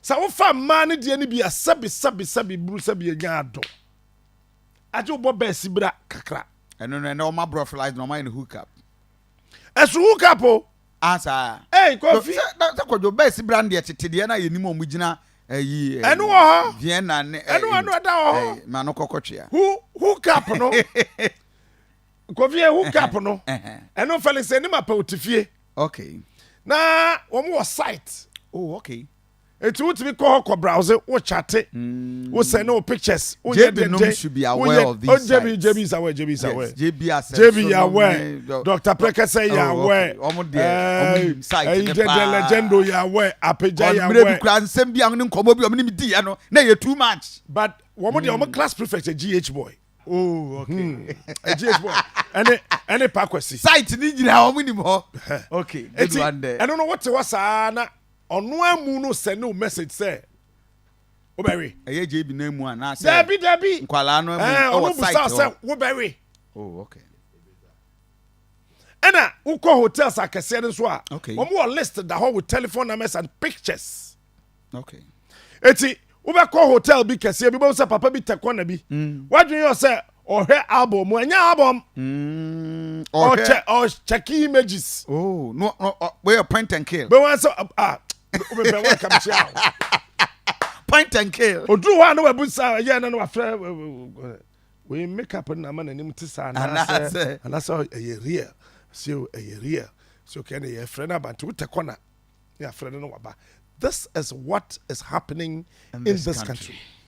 Sɛ wofa mmaa no deɛ no bi a, sɛbi sɛbi sɛbi buru sɛbi anya ado. Agye wobɔ bɛɛsi bra kakra. Ɛno no, ɛnɛ ɔma brɔflies na ɔma yɛ no hook up. Ɛso hook up o. Ah, saa. Ɛy, Kofi. Sɛ Kwadwo, bɛɛsi bra no deɛ, tete deɛ na yɛnim ɔmo gyina ɛyi. Ɛno wɔ hɔ. Vienna ne Ɛno ɛda wɔ hɔ. Ma no kɔkɔ twea. Hook up no, Kofi, yɛ hook up no, ɛno Felix anim apɛ wote fie. Na wɔn wɔ site. Eti wotumi kɔ hɔ kɔ browse, wo chat, wo send wo pictures, wo yɛ. JB nom should be aware of these JB sites. JB is aware, JB is aware. Yes, JB asɛ. JB yɛ aware, Dr Prekese yɛ Oh, aware. okay. Ɔmo deɛ, ɔmo nim site ɛyi ne Dede paa. Legendo yɛ aware, Apagya yɛ Mmerɛ bi aware. kura nsɛm bi a ne nkɔmmɔ bi a ɔmo ne mi di yɛ no na yɛ too much. But wɔn deɛ, wɔn class prefect yɛ GH boy. Oh, okay. GH boy ɛne Pakwasi. Site ni nyinaa ɔmo nim hɔ. Okay, good Eti one there. ɛno no, wote hɔ saa na ɔno amu no send no message sɛ wobɛwe. Ɛyɛ JB na mu anaasɛ? Dabi, dabi. Nkwalaa no mu Ɛɛ, ɛwɔ ɔno site busa sɛ hɔ. wobɛwe. Ɛna wokɔ hotels akɛseɛ no nso a, wɔn wɔ list da hɔ with telephone numbers and pictures. Eti wobɛkɔ hotel bi kɛseɛ bi, bɛhu sɛ papa bi tɛ kɔna bi, wadwene yɛ sɛ ɔhwɛ album mu, ɛnyɛ album. Ɔhwɛ. Ɔkyɛ ɔcheck images. Oh no, wɔyɛ point and kill. Bɛhu sɛ, ah, wobɛpɛ wɔn kamkyia o. Point and kill. Oduru hɔ a na wabu sa ɛyɛ na wafrɛ wei, makeup no na ama n'anim te saa anaasɛ Anaasɛ- anaasɛ ɛyɛ real si o, ɛyɛ real so kɛ ne yɛfrɛ no aba, nti wotɛ kɔna ne yɛafrɛ no no waba. This is what is happening in this country.